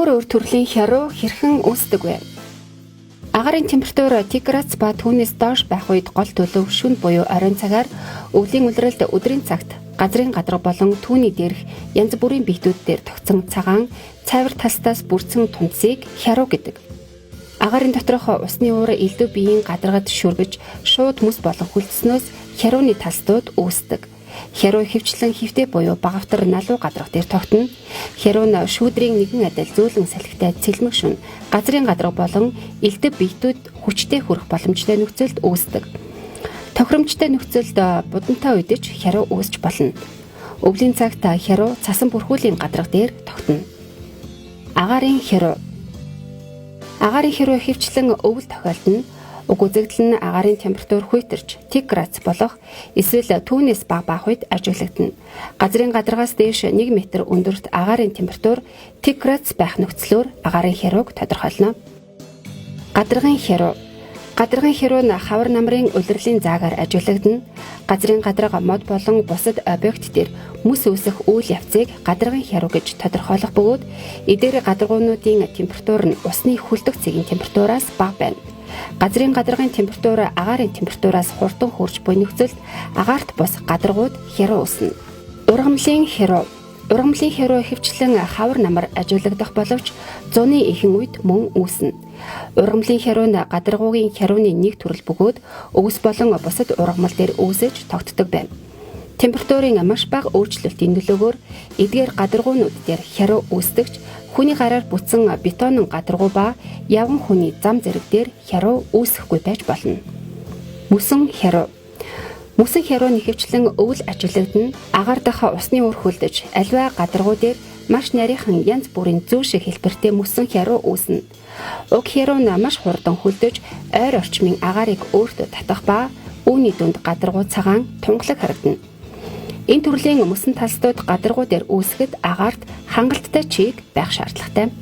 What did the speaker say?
Өөр өөр төрлийн хяруу хэрхэн үүсдэг вэ? Агаарын температур 0 градус ба түүнээс доош байх үед гол төлөв шөнө буюу оройн цагаар өвлийн улиралд өдрийн цагт газрын гадарга болон түүний дээрх янз бүрийн биетүүд дээр тогтсон цагаан цайвар талстаас бүрдсэн тунадсыг хяруу гэдэг. Агаарын доторх усны уур элдэв биеийн гадаргад шүргэж шууд мөс болон хөлдснөөс хярууны талстууд үүсдэг. Хяруу ихэвчлэн хэвтэй буюу багавтар налуу гадарга дээр тогтно. Хяруу нь шүүдрийн нэгэн адил зөөлөн салхитай цэлмэг шөнө газрын гадарга болон элдэв биетүүд хүчтэй хүрэх боломжтой нөхцөлд үүсдэг. Тохиромжтой нөхцөлд будантай үед ч хяруу үүсч болно. Өвлийн цагт хяруу цасан бүрхүүлийн гадарга дээр тогтно. Агаарын хяруу. Агаарын хяруу ихэвчлэн өвөл тохиолдоно. Уг үзэгдэл нь агаарын температур хүйтэрч 0 градус болох эсвэл түүнээс бага байх үед ажиглагдана. Газрын гадаргаас дээш 1 м өндөрт агаарын температур 0 градус байх нөхцлөөр агаарын хярууг тодорхойлно. Гадаргын хяруу. Гадаргын хяруу нь хавар намрын улирлын заагаар ажиглагдана. Газрын гадарга, мод болон бусад объект дээр мөс үүсэх үйл явцыг гадаргын хяруу гэж тодорхойлох бөгөөд эдгээр гадаргуунуудын температур нь усны хөлдөх цэгийн температураас бага байна. Газрын гадаргын температур агаарын температураас хурдан хөрж буй нөхцөлд агаарт бус гадаргууд хяруу үүснэ. Ургамлын хяруу. Ургамлын хяруу ихэвчлэн хавар намар ажиглагдах боловч зуны ихэнх үед мөн үүснэ. Ургамлын хяруу нь гадаргуугийн хярууны нэг төрөл бөгөөд өвс болон бусад ургамал дээр үүсэж тогтдог байна. Температурын маш бага өөрчлөлтийн нөлөөгөөр эдгээр гадаргуунууд дээр хяруу үүсдэг ч хүний гараар бүтсэн бетонон гадаргуу ба явган хүний зам зэрэг дээр хяруу үүсэхгүй байж болно. Мөсөн хяруу. Мөсөн хяруу нь ихэвчлэн өвөл ажиглагдана. Агаар дахь усны уур хөлдөж аливаа гадаргуу дээр маш нарийхан янз бүрийн зүү шиг хэлбэртэй мөсөн хяруу үүснэ. Уг хяруу нь маш хурдан хөлдөж ойр орчмын агаарыг өөртөө татах ба үүний дүнд гадаргуу цагаан тунгалаг харагдана. Энэ төрлийн мөсөн талстууд гадаргуу дээр үүсэхэд агаарт хангалттай чийг байх шаардлагатай.